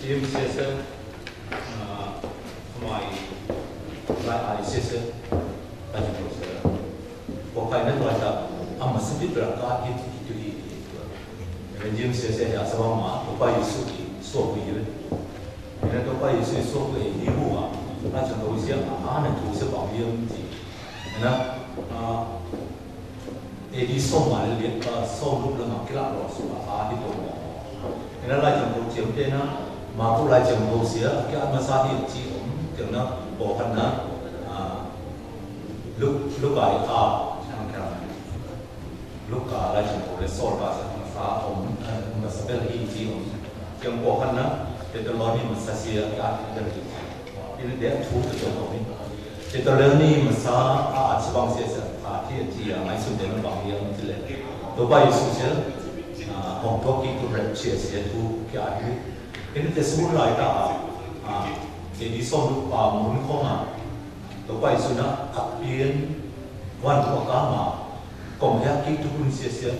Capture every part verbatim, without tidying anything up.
James says, uh, my, my, I says, I don't know, sir. Pô, kha nă tuai ta, ama sipit bra ka hit itu hi. James says, ya, sa ma, Tôkpă Yêsu i, so ku i. Nă Tôkpă Yêsu i, so ku i, hi bu a. Nă chang ko sia, a, nă tu se bang yam ti. Nă, a, Ê di sôm ma lê liêt, ơ, sôm lŭk lơ ma kila lô su a, a di tông mô. Ê na lai chang tông chiêm tê na, ma kŭ lai chang tông sia, a kia ma sa di chi ôm, chiêm na, bô khăn na, a, lŭk, lŭk ai a, chang chang. Lŭk a lai chang tông lê sôm ba sa ma sa ôm, ơ, ma sa bel hi chi ôm. Chiêm bô khăn na, tê tơ lô ni ma sa sia, a kia tê tơ lô. Ê na dê thu tơ tông ôm. Tê tơ lơ ni ma sa a, a, chibang sia sia, a, ti, ti, a, mai sun dê na bang yam ti lê. Tôkpă Yêsu sia, a, hong tôk ki tu rep sia sia tu ki a hi. Ê na tê su lai ta, a, tê di sôm lu pa mun kho ma. Tôkpă Yêsu na, a pien, wan tu a ka ma. Kong hia ki tu kun sia sia.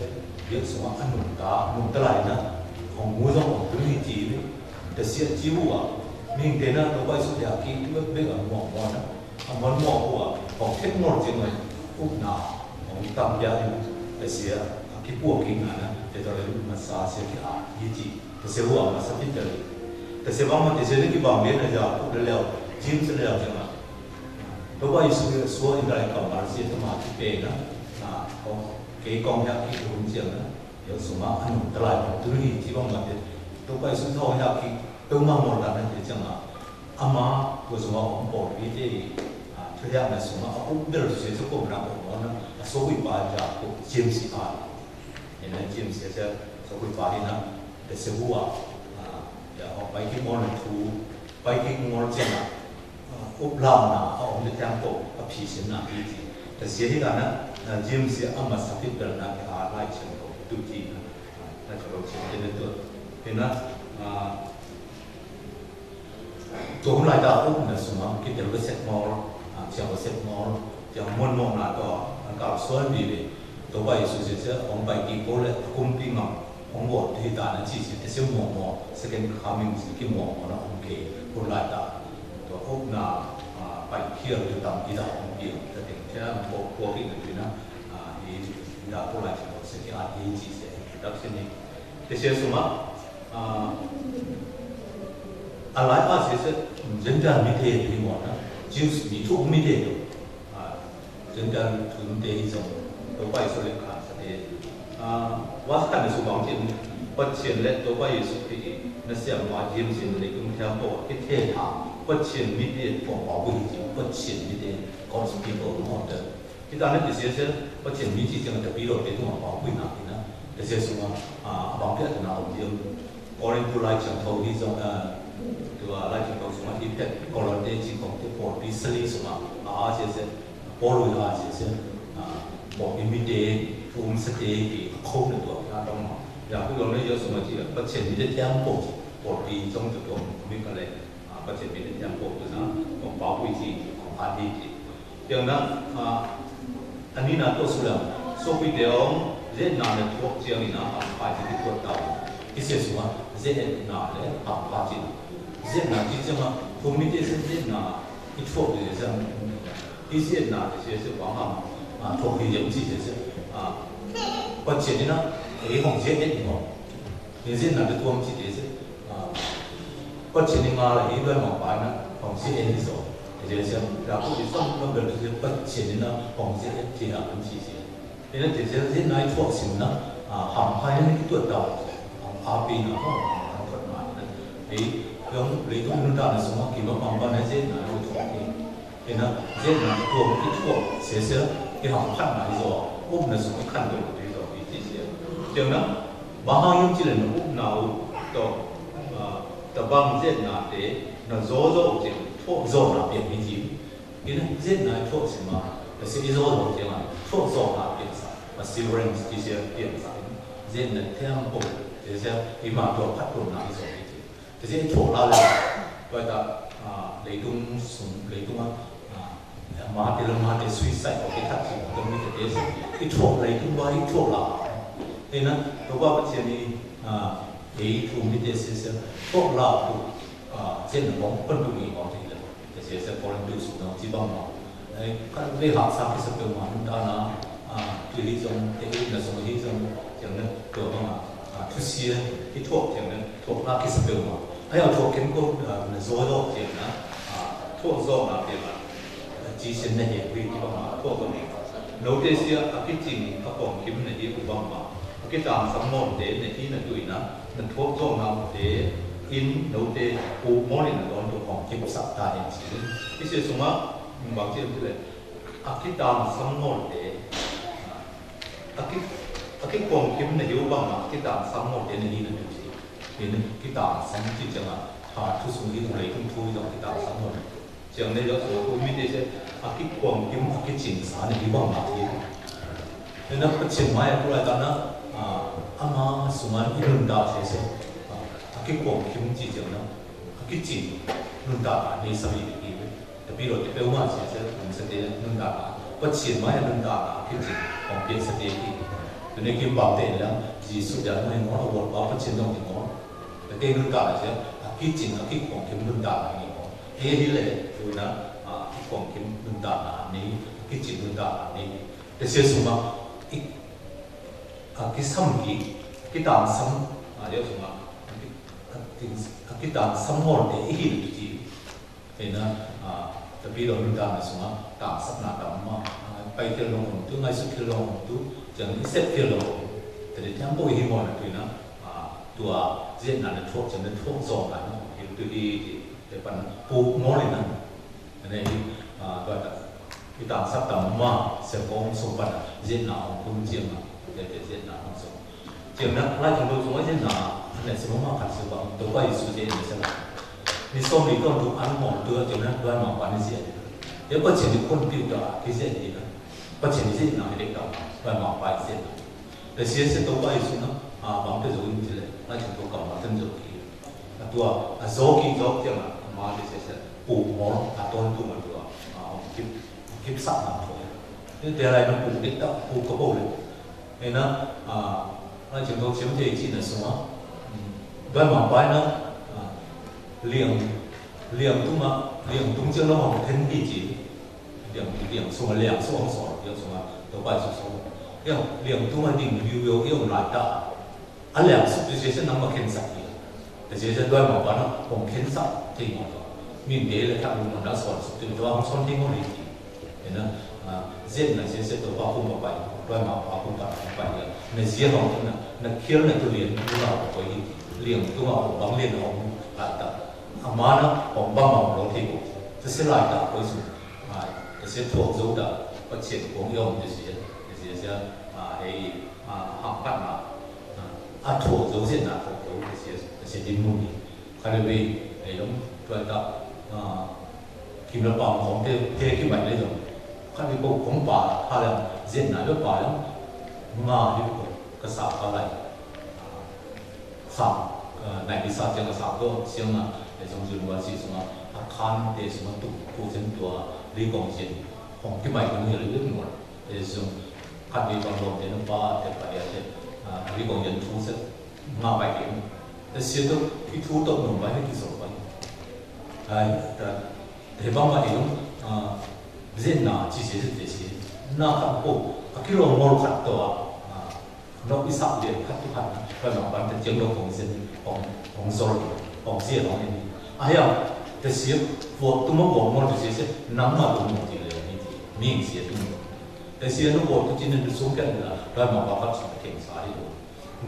Yêsu ma a nung ta, nung ta lai na. Hong mu zong hong tu ni ti ni. Tê sia ti wu a. Ming tê na, Tôkpă Yêsu hia ki tu bê a mu a mu na. A mòn mò ua, hong thét ngor jêng ua, ŭp na, hong tam bia yu, tê sia, a ki pua ki ngana, tê tơ lê ŭp ma sa sia ki a, yi ji, tê sia ua ma sa pi tơ lê. Tê sia bang ma tê sia lê ki bang bia na ja, ŭp lê leo, jim sia leo jêng a. Tôkpă Yêsu sua in rai kam mar sia tơ ma ki pê na, na, hong, kê kong ya ki ŭp jêng na. Yôsu ma, a nô, tơlơi pô, tui ni, chi bang ma tê. Tôkpă Yêsu thâo hiăp ki, tơma mor ta na tê chang a. Ama, Yôsu ma, ôm pô, pi tê, a, tui hiăp na su ma, a, ôm bel su, su kôm na, ôm na, a, su kui pa ja, kôm, chim si a. Ê na, chim si a, su kui pa hi na, tê se bua, a, ya, ôm pai ki mor na thu, Pai ki ngol chen a, a, ŭp lam na, a, ôm dê tiang kô̆, a, phi sin na, phi ti. Ta sia hi ka na, na, jim sia a ma sa pit bel na, a, lai chen kô̆, tu ti na, na, chen kô̆ chen chen tu. Ê na, a, tu hum lai ta ŭp na sum a, ki tel wet set mol, a, chen wet set mol, Yang muôn mông na to, ăn kăl suan bì bì. Tôkpă Yêsu sê sê, ong pai ki kô̆ lĕ, kŭm pi ngăm, ong wot hi ta na chi sê, tê sê muông mông, second coming sê ki muông mông na ong kê, kŭn lai ta. To ŭp na, a, pai kiơ tu tam hi ta ong kê, ta têng tia ong kô̆ kô̆ ki na tu na, a, hi ta kô̆ lai ta sê ki a hi chi sê, introduction ni. Tê sê sum a, A, a lai a sê sê, Gentile mi tê tu i mô na, Jews mi tu mi tê tu. A, Gentile tu mi tê i zong, Tôkpă Yêsu lĕ khan sa tê. A, wa sa khan Yêsu bang chin, păt chin lĕ Tôkpă Yêsu tê i, na siam wa jim sin lĕ tung thiam pô, ki tê tha, păt chin mi tê, pô wa bu hi jim, păt chin mi tê, God's people on earth. Kita na tê sê sê, păt chin mi chi chang ta pi ro tê tung a pau kui na ki na. Tê sê sum a, a, bang pia tê na ôm diam. Korin tu lai chang thâu hi zong, a, tu a lai chang thâu sum a, i pet, Korin tê chi kong tê por pi sali sum a, a, a sê sê, por ui a sê sê, a, por pi mi tê, tum sa tê ki, a kong na tu a, a tong ma. Ya ku yong na yo sum a chi, păt chin mi tê tiang por, por pi zong tu tu, mi ka lê. A, păt chin mi tê tiang kô̆ tu na, kong pau kui chi, kong pha di chi. Tiang na, a, ani na to su lăng, so kui tê ong, zet na lĕ thuak chiang i na, a, pha chi ki thuak tao. Ki sê su ma, zet na lĕ, a, pha chi na. Zet na chi chiang a, thum mi tê zet, zet na, i thuak lĕ zang. I zet na, sê sê, wang a, a, thuak ki yem chi sê sê, a, păt chin i na, i hong zet i mô. Ê zet na tê tuôm chi tê sê. A, păt chin i ngă lĕ i duai mă pai na, hong sê ê ni so. Ê zet sê, ya ku i song nô bel tê sê păt chin i na, hong sê ê ti na măn chi sê. Ê na tê sê zet na i thuak sim na, a, hăm pai na ki tuat tao. Hăm pai pi na, hong, hong thuak na, na. Ê, yong, lê tu nu ta na sung a, ki ma pang pa na zet na, i thuak ê. Ê na, zet na tuôm i thuak, sê sê, i hăm khăn na i zo, ŭp na sŭ i khăn tuôm i zo, i ti sê. Tiang na, ba hang yŭm chi lĕ na ŭp na ŭ, to, a, ta bang zet na tê, na zo zo tiang, thuak zo na piang i jim. Ê na, zet na i thuak sê ma, ta sê i zo zo tiang a, thuak zo na piang sa, ma silverens ti sê piang sa. Zet na tiang pô, sê sê, i ma tuôm khăn tuôm na i zo i ti. Tê sê i thuak la lĕ, bai ta, a, lê tung sung, lê tung a, a, ma tê lơ ma tê sui sai kơ ki thak sung, tơ mi tê tê sung, i thuak lê tung bai i thuak la. Ê na, tơ wa păt chin i, a, Ê, tum i te se se, tôk la tu, a, se na bong, pun tu mi bong te le. Te se se, pun tu su na, ci bang ma. Ê, ka ve ha sa ki sa pe ma, ta na, a, tu hi zong, te i na zong hi zong, yang na, tu bang ma, a, tu sie, ki tôk yang na, tôk la ki sa pe ma. Ai, a, tôk kem ko, a, na zo do, yang na, a, tôk zo na, yang na. Ci sen na hê, hui ki bang ma, tôk zo ni. Nô te sia, a ki cing, a kong kim na hi, u bang ma. A ki tang sam mon te, na hi na tui na, na tôk zo na te, in, nô te, u mon na don, tu kong kim sa ta, in si. I se sung a, bang ci, in si le. A ki tang sam mon te. A ki, a ki kong kim na hi, u bang ma, a ki tang sam mon te, na hi na tui si. Ê, na ki tang sam ci, ciang a, ha, tu sung hi, u le, tu, tu, ki tang sam mon. Ciang ne yô, sô, u mi te se, a ki kong kim, a ki cing sa ne, i bang ma ki. Ê na, pa cing ma ya, ku lai ta na, a, a ma, sung an, i nun ta se se, a, a ki kong kim ci ciang na, a ki cing, nun ta na, ne sa mi ki. Tapi lo te pe ma se se, nun se te, nun ta na, pa cing ma ya, nun ta na, a ki cing, kong kim se te ki. Tu ne kim bang te la, Yêsu ya, nun ngô, a wot ba, pa cing dong ngô. Te nun ta na se, a ki cing, a ki kong kim nun ta na, ngô. Ê hi le, tu na, a, ki kong kim nun ta na ni, ki cing nun ta na ni. Te se sung a, i, a, ki sam ki, ki tang sam, a, yô sung a, a, ki, a, ki, a, ki tang sam mon te, i hi le tu ci. Ê na, a, tapi lo nun ta na sung a, tang sam na tang ma, a, pai kel long tu, ngai su kel long tu, jang i sep kel long. Te de tiang bo i hi mon na tu na, a, tua, zet na na tôk, jang na tôk zong na, hi tu hi, hi, Te pan puk mol i năn. Anai, a, dua ta. I tang sap tang ma, se kong sông pan, zet na ong kun chiang ma. Te, te zet na ong sông. Chiang na, lai chong dô sông zet na, anai se ma ma kan se bang, dô bai su zet na se la. Ni sông ni kon dô an mol dô, chiang na, dua ma pan ni zet. Te pa chiang ni kun piu ta, ki zet ni na. Pa chiang ni zet na, hi dek ta, dua ma pa zet na. Te sia se dô bai su na, a, bang te dô in zet le, lai chong dô kam ma ten dô ki. A tua, a zô ki zô kiăng a, a ma te se se, puk mol, a ton tung a tua, a, ong kip, ong kip sak na tua. Te te lai na puk dik ta, puk ka pô le. Ê na, a, a chim to chim te chi na sung a, mm, doi ma bai na, a, liang, liang tung a, liang tung chiang na ong ten ki chi. Liang, liang sung a, liang sung a, sung a, liang sung a, to bai sung sung. Liang, liang tung a ding, liu yo, yo lai ta. A leng suk tơ sie se nang ma khen sak ia. Tơ sie se doi ma pa na, hong khen sak, tơ i ma to. Min te le thak lu ma na son suk tơ i ma to, hong son tơ i ma ri ti. Ê na, a, zet na sie se to pa kum pa pai, doi ma pa kum pa pai ia. Na zia hong na, na kiel na tu lien, lu na pa koi i ti. Liang tu ma hong bang lien hong lai ta. A ma na, hong bang hong lo tơ i ko. Tơ sie lai ta koi su. A, tơ sie thuak zô ta, pa chien kuang yong tơ sie, tơ sie se, a, hei, a, hak pat na. A, a thuak zô zet na thuak zô, tơ sie, tơ sie din mun ni. Khăn bê, ê, yong, tuai ta, a, kim la pam kong tê, tê kim bai lê yong. Khăn bê kong, kong pa, ha leng, zet na yong pa yong. Nga hi kong, ka sa ka lai. A, sa, a, nai bi sa chiang ka sa ko, chiang na, ê, zong zun wa si sung a, a khan tê sung a tuk, tuk zin tua, li kong zin. Kong kim bai kong yong li yong. Ê, zong, khăn bê kong long tê nung pa, tê pa ya tê, a, li kong zin tu zin. Ngă bai keng. Tơ sie tŭ, ki thu tŭ nung bai, ki sŏk bai. Ai, ta, tơ bang bai keng, a, zin na, chi sie, zin tơ sie. Na khăn pô, a ki rong mol khăn tŭ a, a, nŏk i săk lien khăn tŭ khăn, khăn nŏk ban tơ chiang nŏk kông zin, kông, kông zol, kông sie kông in. A ya, tơ sie, pô, tŭ mol kông mol tơ sie, sie, nang ma tŭ mol ti le, ni ti, ning sie tŭ mol. Tơ sie nŏk pô, tŭ chi nen tŭ sung keng la, rai ma ba khăn sung keng sa hi lo.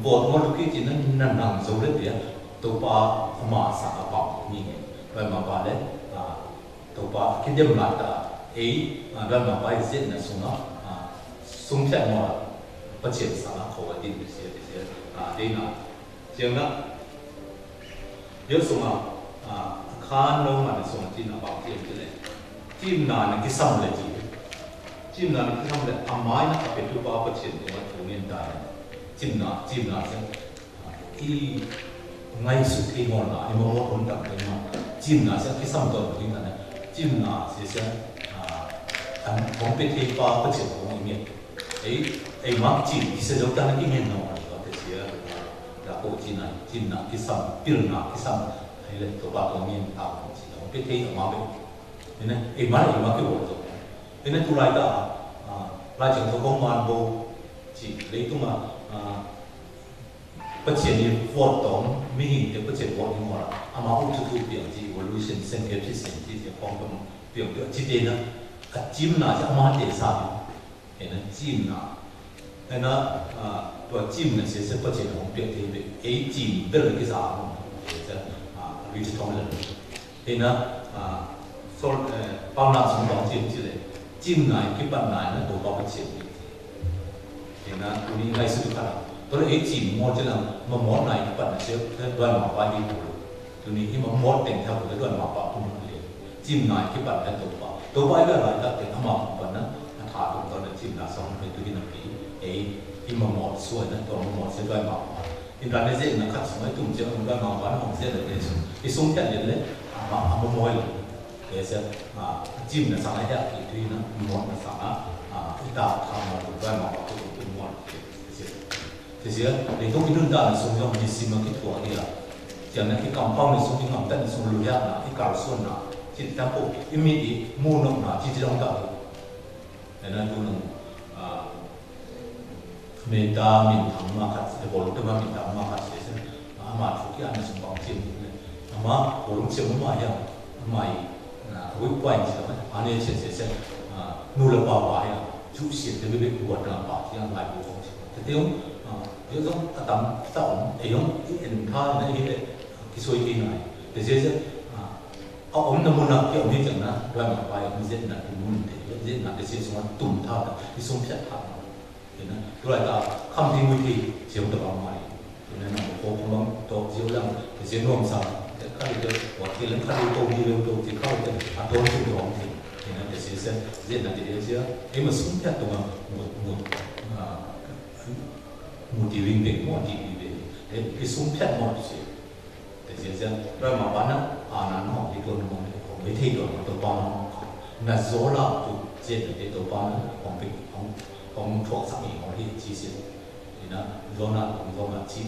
Bot mol ki chi na, na nang zô le bia, tôba ma sa a pau ni nge. Doi ma ba le, a, tôba ki dem lai ta, ê, a, doi ma ba i zet na sung a, a, sung pia mo la, pa chien sa na ko wa din bia sia, bia sia, a, dê na. Chiang na, yua sung a, a, khan nô ma na sung a chi na ba chi chi le. Chim na na ki sam le chi. Chim na na ki sam le, a mai na a pe tu ba pa chien tu ma tu nien ta. Chim na, chim na se. I ngai su ti mo na, i mo mo tun tak tu ma. Chim na se ki sam ton tu ta na. Chim na se se, a, an kong pe ti pa pa chien tu ma i mien. Ê, ê, ma chim, i se lo ta na i mien no, a, te sia, a, da ko Ơ, cim na, cim na, ki sam, pil na, ki sam. Ơ, lĕ, Tôpa tŏ ngên ta, cim na, ơ, pê tê, ơ, ma bê. Ơ, nă, ơ, ma, ơ, ma, ki wŏ tŏ. Ơ, nă, tu lai ta, ơ, lai chang tŏ kông man bô, cim, lĕ tu ma, ơ, pă chên ni wŏt tŏng, mi hing tê pă chên wŏt ni mô la. Ama u tu tu piang cim, evolution, sen ke pi sen cim, cim, kông tŏng, piang, piang, cim tê nă, ơ, cim na, cim ama tê sa. Ơ, nă, cim na. Ơ, nă, ơ, tŏ cim na, sê, sê, pă chên hŏng piă tê bê. Ơ, cim, bê lĕ kê sa, ơ, sê, ơ, ri chư thong lĕ. Ơ, nă, ơ, sol, ơ, pao na sung tŏng cim, cim lĕ. Cim na, kê pă na, nă, tŏ pă pă chên. Ơ, nă, tu ni ngai su tu kha. Tŏ lĕ, ơ, cim, mô chê lăng, ma mô na, kê pă na, sê, sê, doi ma pa di tu. Tu ni i ma môt teng tha bô doi ma pa pung lĕ. Cim na ki pan na Tôpa. Tôpa i ga lai ta teng ama pung pan na. A tha tong tong na cim na song pe tu hi na pi. Ê, i ma môt sui na tong ma môt sui doi ma pa. In ta ne ze na khat song ai tum cia doi ma pa na hong ze na ne song. I song tia lien lĕ. Ama, ama môt lĕ. Ê se, a, cim na sang ai tia ki tu hi na môt na sang a. A, i ta tha ma doi ma pa tu tu môt. Ê se. Tê sia, lê tông i nun ta nê sung yong i sim a ki tuă ia. Sia nê i kampau nê sung i ngam ta nê sung lu hiak na, i kar suan na, ci ta pô, i mi i mu nông na, ci ci dong ta. Ê na tu nông, a, mê ta min thang ma khat, ê bol tê ma min thang ma khat se se, a ma thu ki an nê sung bang cim nê. A ma, bol lung cim ma hiak, a ma i, a, wi kuai ci ta ma, a nê se se se, a, nu lê pa wa hiak, chu sien tê bê bê kuat na pa, ci an lai bu kong ci. Tê tê yong, a, yong zong a tam ta ong, ê yong i en tha na i lê, ki soi ki nai. Tê zê zê, a, a ong na mun na ki ong hi chang na, doi ma pa yong zê na tu mun tê, zê na tê zê song tum tha ta, i song phiat tha na. Tê na, tu lai ta, kham thi mui thi, siam ta bang mai. Tê na na ko ko bang to ziu lang, tê zê nuam sa, tê kha tê, wa tê lang kha tê to di leu to, tê kha tê, a to tu to ong tê. Tê na tê zê zê, zê na tê zê zê, ê ma song phiat to ma, mu, mu, a, Mô ti wing bêng, mô ti wing bêng. Ê, ê sung phet mô ti se. Tê sia sia, doi ma pa na, a na nô, ê tuan mô, ê kông, ê thê tuan mô, tô pa na. Na Yôna tu, sia ê tô pa na, kông bêng, kông, kông thuak sang ê mô, ê chi sia. Ê na, Yôna, kông Yôna chi,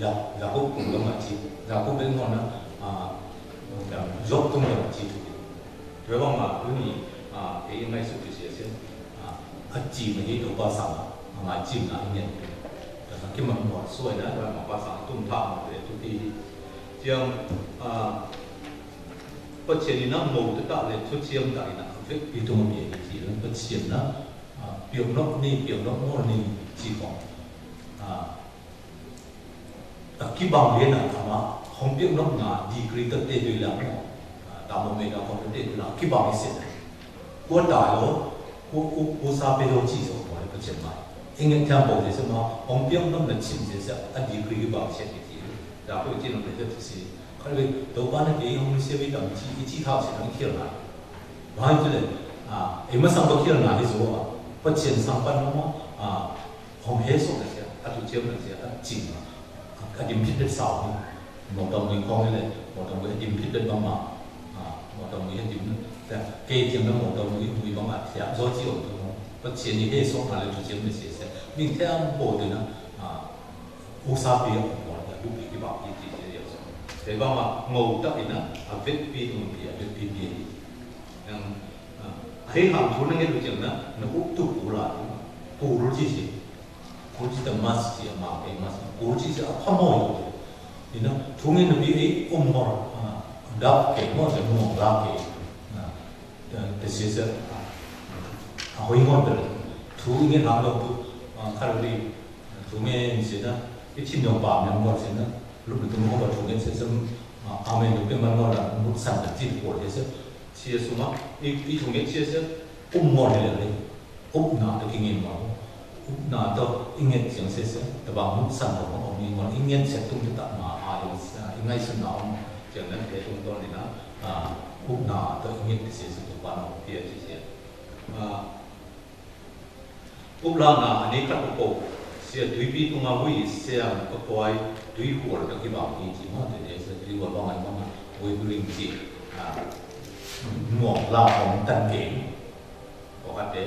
ya, Yakôp kông Yôna chi, Yakôp bêng mô na, a, Yôp kông Yôna chi tu. Doi ma pa na, ư ni, a, ê ngai su tu sia sia, a, a chi ma ê tô pa sang, a, ma chi na ê ngen. Tơdah ki mă mă sui na, doi ma pa sang tum tha mă dê tu ti. Chiang, a, pa chiang ni na mô tơ ta lĕ tu chiang ta ni na, fek pi tum pi ê chi, pa chiang na, a, piong nok ni, piong nok mô ni, chi kông. A, a, ki bang lê na, a ma, hong piong nok na, degree tơ tê dui lang, a, ta mô mê na, hong tơ tê dui lang, ki bang lê sên. Kua ta yo, kua, kua, kua sa pê yo chi so, kua lê pa chiang mai. Ê ngen thiam bô dê sên ma, hong piong nok na chiang dê sên, a degree ki bang sên ki ti. Ta kua chi nok dê sên si. Kha lê, tô pa na kê hong mi sên wi tam chi, i chi thao sên, i kial na. Bai tu lê, a, ê ma sang pa kial na, i so, a, pa chiang sang pa no, a, Hong hê sŏk na sia, a tu chiam na sia, a chim, a dim phit bet sao ni. Mâu tông ni kong lê, mâu tông ni dim phit bet bang ma. A, mâu tông ni dim na. Sia, kê chiam na mâu tông ni mui bang a sia, zô chi ong tu. Pa chiam ni hê sŏk na lê tu chiam na sia sia. Ming thiam bô tu na, a, u sa pi a mô, a bu pi ki bang ki chi sia sia sŏk. Tê bang ma, ngô tak i na, a vet pi tung pi, a vet pi pi. Yang, a, hê hang tu na nge tu chiam na, na u tu pu la, pu lu chi sia. Kul chi ta mas chi a ma pe mas. Kul chi sa a pa mo yo. Ina, thung in bi e um mor. Dap ke mo se mo la ke. Te se se. A hoi mo te. Thung in ha lo tu. Kar bi. Thung in se na. Bi chin yong pa mi mo se na. Lu bi tu mo ba thung in se se. A me lu bi man mo la. Mut san ta chi ko se se. Chi su ma. I thung in se se. Um mo le le. Úp na tơ ki ngên mâo. Úp na tơ i ngên siăng sê sê, tơ bang mŭt săn tơ bang ôm i ngôn i ngên sê tum tơ tăk ma a yong i ngai sŭn na ôm. Siăng năn kê tum tơ ni na, a, úp na tơ i ngên tơ sê sê tơ bang ôm pia sê sê. A, úp la na, a ni kăt ƀu pô. Sê tui pi tung a hui, sê ang pơ kuai, tui hual tơ ki bang i chi ma tơ ni sê tui hual bang ai bang, hui hui ling chi. A, muak la ôm tăn kê. Kâo kăt te,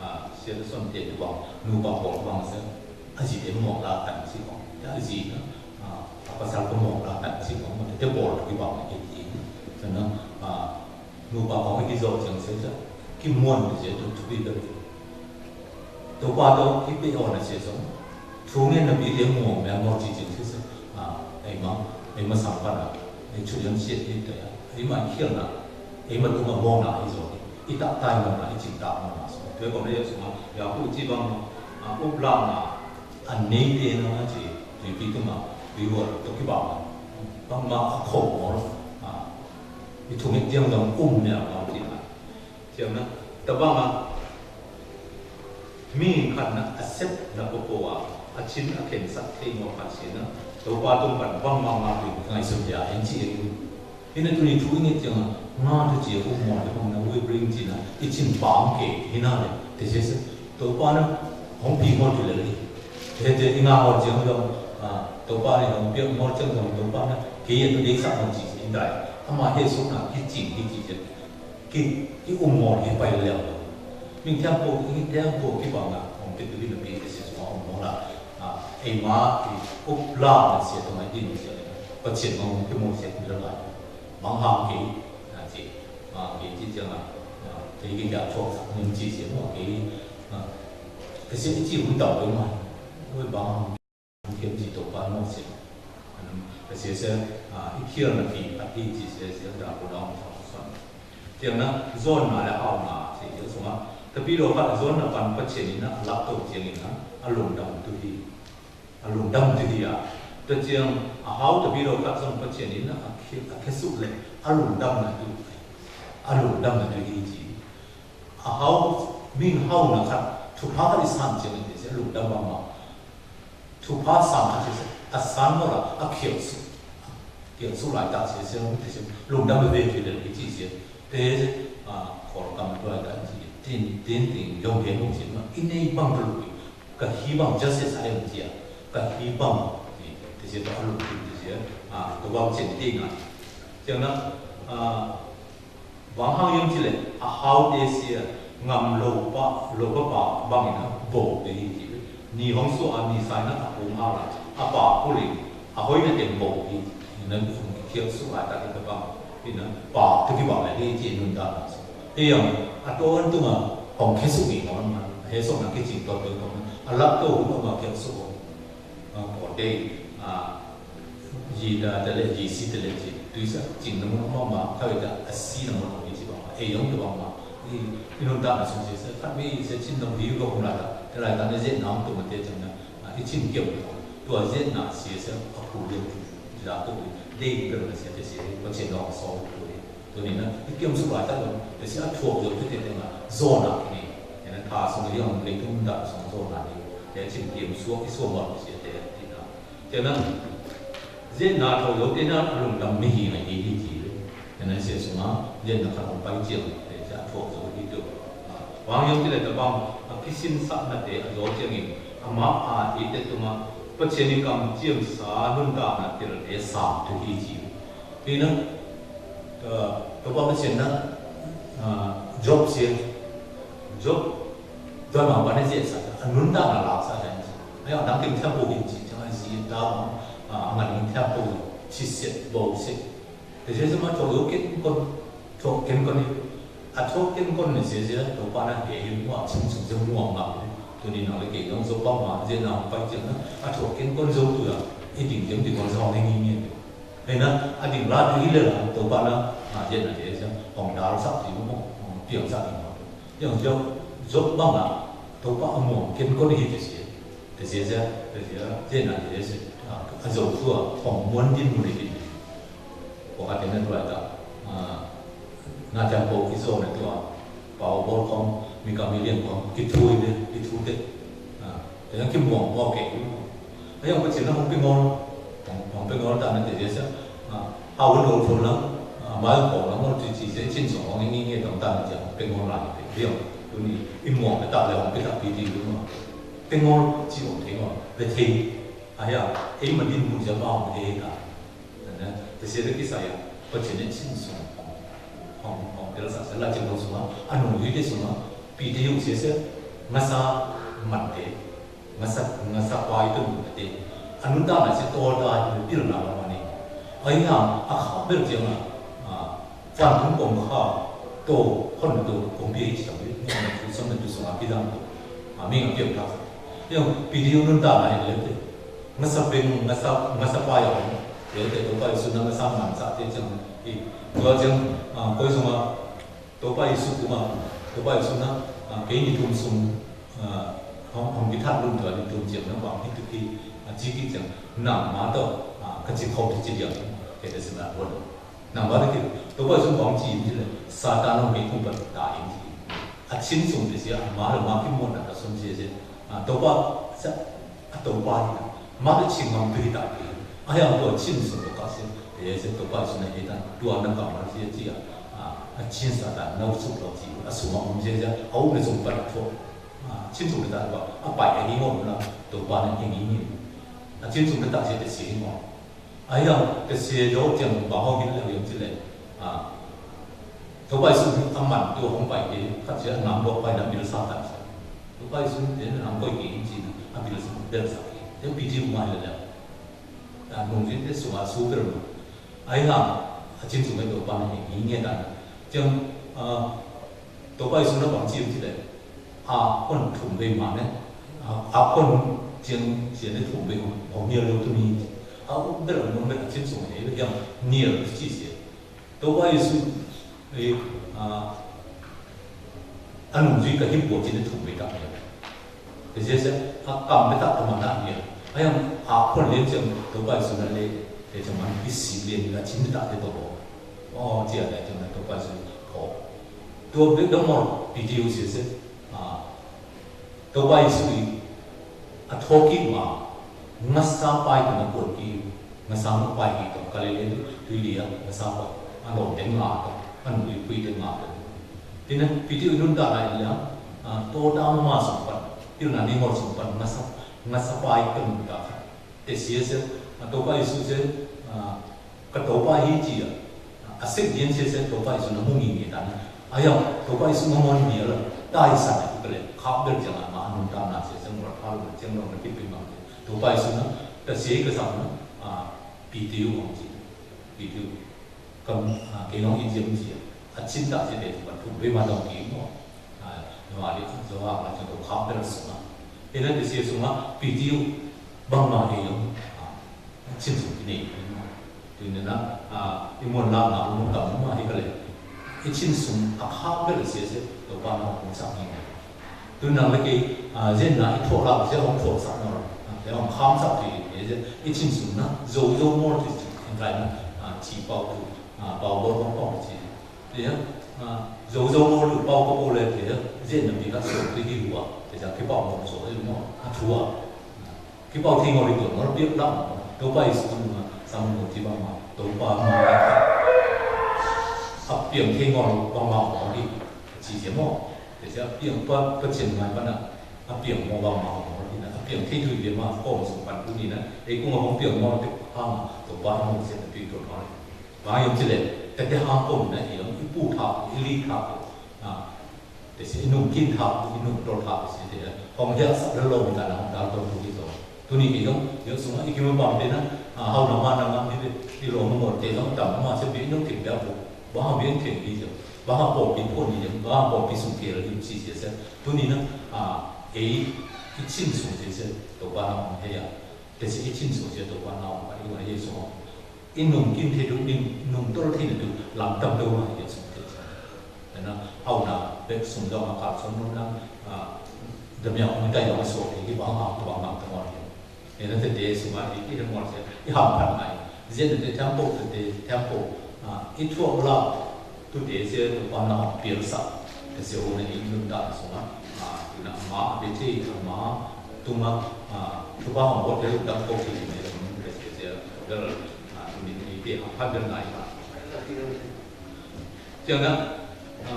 a, sia tơ son te tơ bang, nu bang bang bang se, a zi te mâo la tăn si bang, a zi na, a, Pachal kô mông la tăn si kô mông tê bôl kơ kibang kê ti. Sơnă, a, nu pa kô kizô jang se sa. Kimuôn se tu tu bi dơ. Tôpa tôpa kipê ôn na se sông. Thu ngên na bi dê mông mê mông chi jang se sa. A, ê ma, ê ma sang pa na. Ê chu yang se ê tê. Ê ma kiel na. Ê ma tu ma mông na ê zô. Ê ta tai mông na, ê ching ta mông na sông. Tê kô mê yô sông. Yô ku chi bang, a, ku blang na. Anei tê nô na chi, tui pi tuma, tui wơr, tui kibang. Bang ma a khô mô, a, pi thung hê tiang dong um nê a bang ti na. Tiang na, ta bang a, mi khăn na, a sep na pô pô a, a chin a khen sat thê ngô khăn si na, tôpa tung pan bang ma ma tui, ngai sum ya, en chi en. Ê na tu ni thu ngê tiang a, ngă tu chi ê ŭp mô tê bang na wê bring chi na, ê chin pang kê, hê na lĕ, tê se se, tôpa na, hong pi mô tê lĕ lĕ. Tê tê ê ngă mô tiang dong, a, tôpa ni hong pi mô tiang dong, tôpa na, kê yê tu dê sa mô chi, ê dai, ama hê suk na, kê ching, kê chi, kê, kê ŭp mô, kê pai lĕ lĕ. Mĭn thiam pô, mĭn thiam pô, kibang na, hong pi tu bi na pi, tê se suk ŭp mô na, a, ê ma, ê, ŭp la na se, tu ma din se, pa chên mô, kê mô se, kê la. Măng hăng kê, a, chi, a, kê chi chiang a, a, kê kê kiă chok sa, nim chi chi mô kê, a, kê si chi hŭn tàu kê ma, wê băng hăng kê chi tôpa mô chi. Kê si se, a, i kiel na kê, a kê chi se se da kô dong sa sa. Chiang na, zon na lĕ hao na, chi chi sung a. Tapi dô kha zon na pan pa chi ni na, lăp tôk chiang ni na, a lung dam tu hi. A lung dam tu hi a. Ta chiang a hao ta bi rô kăt song pa chiang in a khe, a khe su lĕ a lung dam na tu. A lung dam na tu hi chi. A hao, mĭn hao na kăt, thu pha kăt i san chiang in te se a lung dam bang ma. Thu pha san kăt se, a san mô la, a khiek su. Khiek su lai ta se, se lung te se, lung dam na tu hi lĕ hi chi se. Te, a, khol kam tuai ta chi, tin, tin, tin, yong ke mung chi ma, i nei bang tu lu, ka hi bang just as I am chi a, ka hi bang, te, te se ta lu, te se, a, to bang chen te na. Chiang na, a, bang hang yong chi lĕ, a hao te se, ngam lo pa, lo pa pa, bang in a, bo, te hi chi, ni hong su a, ni sai na, a hong a la, a pa, ku ling, a hoi na tem bo, hi, na, khiek su a ta, te bang. Pi na, pa, tơ ki bang lĕ, ri chi nun ta na so. Ê yong, a tô ân tung a, hong khe su mi hong ma, he so na ki ching tô tô tô. A lap tô hu ma khe su hong. A, pô te, a, yi da te lĕ, yi si te lĕ chi. Tui sa, ching na mun hong ma, ka we ta, a si na mun hong mi chi bang. Ê yong te bang ma. Ê, ê nun ta na so si sa, ka mi se chin na mi yu ko hong la ta. Te la ta ne je na hong tu ma te chang na. A, i chim kiam ko. Tua je na si sa, a ku yong tu. Dă tô, dêh bel na sia te sia, pa chen dong so tô. Tô ni na, i kiơ̆m suk lai ta dong, te sia a thuak yo te te te na, zô na ni. Ê na tha song yong lei tung da song zô na ni. Te chin kiơ̆m suk, i suk ma sia te ti na. Te na, je na thuak yo te na, lung dam mi hi na hi hi ti. Ê na sia sung a, je na ka lung pai chiang, te sia thuak yo hi tu. Wang yong ti lei ta bang, a kisin sa na te, a zô chiang in, a ma a i te tu ma, pa chen i kam chiang sa, lung dam na te la te sa tu hi ti. Pi na, ơ, tôpa mă sien na, ơ, Jôp sien. Jôp, dua nau pa ne sie sa, a nun ta na la sa ya. Ai, a dang kem thiam pô hin si, chang ai si ta, ơ, a ngan kem thiam pô, si se, bo se. Te se ma chô yo ken kon, chô ken kon ni. A chô ken kon ni se se, tôpa na ke hin wa, sung sung se wa ma. Tu ni na le ke nong so pa ma, je na pa je na, a chô ken kon so tu ya. I ding kem di kon so ne ngi ngi. Ê na, a ding la tu hi lĕ la, tôpa na, a, je na je sa, hong dal sa ti mô, hong piang sa ti mô. Yong Jôp, Jôp bang la, tôpa a mô, ken kon hi te se, te se sa, te se, je na je sa, a, a Jôp tua, hong muôn din mu lei hin. Kô ka te na tua ta, a, na chang kô ki so na tua, Pao bôl khong, mi ka mi liêng khong, ki thui dê, ki thui dê. A, te yang ki muông, muông kê. Te yang pa chin na hong pê ngol, hong, hong pê ngol ta na te dê sa. A, hao wun ol thun lăng, a, mai khong lăng, ol tui chi se chin song, hong ngi ngi dong ta na jang, pê ngol lai, pê liêng. Tu ni, i muông, pê ta lê hong pê ta pi ti lu ma. Pê ngol, chi hong pê ngol, pê thê. A ya, ê ma din mu ja ma hong pê ta. Nă, te se dê ki sa ya, pa chin ne chin song, hong, hong, hong, te la sa, sa la chin hong sung a, a nung yu te sung a, pi te yung se se, ngă sa man te, ngă sa, ngă sa pa i tu nung te, A nun ta na se to ta hi pil na ba ma ni. Ai ha, a kha bel jeng a, a, Phan Thung Kong kha, to, hon to, kong bi hi chang, ni hon to, sam to, song a pi dang to. A, ming a pi ta. Yang, pi di nun ta na hi le te. Ngasa peng, ngasa, ngasa pa yang. Te, te, to pa su na ngasa man sa te chang. I, to jeng, a, koi song a, Tôba Yêsu kuma, Tôba Yêsu na, a, kei ni tum sung, a, hong, hong ki that lun tơ ni tum jiang na wang ni tu ki, a, ji ki jiang, nang ma tơ, a, ka ji khâu ti ji liang, kei tơ sing na won. Nang ma tơ ki, Tôba Yêsu wang ji yin ji le, Satan hong kei tum ban ta yin ji. A chin sung ti si, a, ma le ma ki mon na ka sung ji ji, a, Tôba, sa, A Tôba hi na. Ma tơ ching ngam tui ta ki. A yang tơ chin sung tơ ka se. Te se Tôba Yêsu na he ta. Tua na ka ma se ji a. A, a chin Satan nau suk lo ji. A sung ngam je ja. A u ne sung pa tho. A, chin sung ta ba. A pai a ni ngô na. Tôba na he ni ni. A chin sung ta se te se ni ngô. A yang, te se yo jiang ba hong hin leo yang ji le. A. Tôba Yêsu a man, tơ hong pai te, khăt se a nam dŏ pai na bil sa khăt se. Tôba Yêsu te na hong pai ke in ji na, a bil sa, bil sa ke. Te pi ji ma le le. A, nung ji te su ma su bil ma. A yang, a chin su ma Tôba na he, ni nge ta na. Jiang, a, Tôba Yêsu na bang ji ji le. A, kon thum be ma ne. A, a, kon jiang, jiang ne thum be hong, hong niel lo tu ni. A, u, be lo, nung be a chin su ma ne, yang niel tu ji se. Tôba Yêsu, e, a, a nung ji ka hip bo ji ne thum be ta niel. Te se se, a, kam be ta ka ma na niel. A yang, a, kon lien jiang, Tôba Yêsu na le, te jiang man, bi si lien, a chin be ta te to bo. O, ji a le, jiang na Tôba Yêsu, o. Tôba be, dong mo, bi ji u se se, a, Tôba Yêsu i, a thô ki ma, ngă sa pai tơ na kuôn ki, ngă sa ngă pai ki tơ, Galilê tui lia, ngă sa pai, a lŏm teng ngă tơ, a nui pui teng ngă tơ. Ti na, pi ti u nun ta na i lia, a, to ta ma sung pan, ti na ni ngor sung pan, ngă sa, ngă sa pai tơ ta. Te se se, a, Tôba Yêsu se, a, ka Tôba hi ji a. A sek dien se se Tôba Yêsu na mung i nge ta na. A yang, Tôba Yêsu na mung i nge la. Ta i sa na ku kale, khap del jang a ma nun ta na se se mura tha lu jang long na ki pi mang. Tôba Yêsu na, ta se ka sa na, a, Pitiru ong ji. Pitiru. Kam, a, kei nong i jiem ji a. A chin ta se de, ba tu be ma dong ki mo. A, Yohan di, Yohan la jang khap del sung a. Ina te se sung a, Pitiru, bang ma he yong. A, chin sung ki ne, tui ne na, a, i mon la na, mon kam ma he kale. I chin sung, a khap del se se, Tôba na, mon sa ni. Tui nang lĕ kei, a, yen na i thuak lap, yen hong thuak sap nor, a, yen hong kham sap tui, yen, i chin sung na, zo, zo mor tui, tui, tui, na, a, chi pau tu, a, pau bor hong pau chi. Tui, a, zo, zo mor tu pau ko o le tui, yen na pi ka so tui ki hua, tui ja ki pau mor so, i mor, a, thua. Ki pau thi ngor i tuan, ngor piak lam, Tôba Yêsu na, sam ngor chi bang ma, Tôba ma, a piang thi ngor bang ma, ngor di, chi sia mo. Te sia a piang pa, pa chien ngai pa na. A piang mo bang ma mo ni na. A piang thi tui bia ma kong sung pan tu ni na. E kung a hong piang mo te hang to ba mo se na pi to no. Ba yong chi le. Te te hang kong na i yong i pu tha, i li tha. Na. Te si i nung kin tha, i nung tol tha, te si te. Hong hia sa lo lo mi ta na hong dal to tu ki to. Tuni ki yong, yong sung a i ki mô bam te na, a, hau na ma na ma ni te, i lo mô mô te yong tam ma se bi yong kim bia bu. Ba ha bi yong kim bi yong. Ba ha po bi po ni yong. Ba ha po bi sung ke la yong si se se. Tuni na, a, e, i chin sung se se. To ba na hong he ya. Te si i chin sung se to ba na hong ba i wa ye sung. I nung kin te du, i nung tol te du, lam tam do ma ye sung te. Te na, hau na, bek sung dong a kal sung nung na, a, dam yang ung tai dong a so, i bang a, bang a, bang a, bang a. Te na te te sung a, i, i dong a se, i ham pan mai. Zen te temple, te te temple, a, i tuak la, tu te se, tu pan a, piel sa. Te se hu na i nun da sung a, a, tu na ma, be te, ma, tu ma, a, tu ba hong bot te, dam ko ki, te se, te se, te se, a, tu ni, ni te, a, pan te na i ma. Ciang na, a,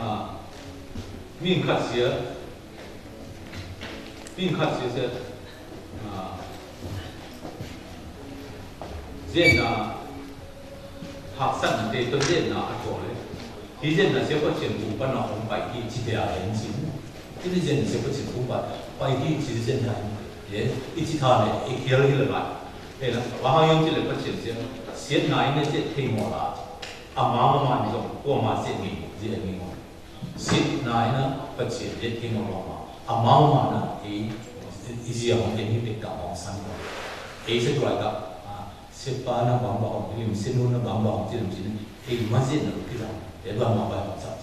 ming khat sia, ming khat sia sia, a, zen na, hak san te to zen na a to le. Hi zen na sia pa chien kum pa na hong pai hi chi te a hen sin. Hi zen na sia pa chien kum pa, pai hi chi zen na. Ye, i chi ta le, i kiel hi le lai. Ê, na, wa hang yong ci le pa cien sia, siet nai ne sia thei mo la. A ma ma ma ni zong, wa ma sia ni, sia ni mo. Siet nai na pa cien sia thei mo la ma. A ma ma ma na, ê, ê sia mo, ê ni tek ta mo san mo. Ê sia tuai ka, a, sia pa na bang bang, ê sia nu na bang bang, sia ni, ê ma sia na ki zang, ê dua ma ba sa.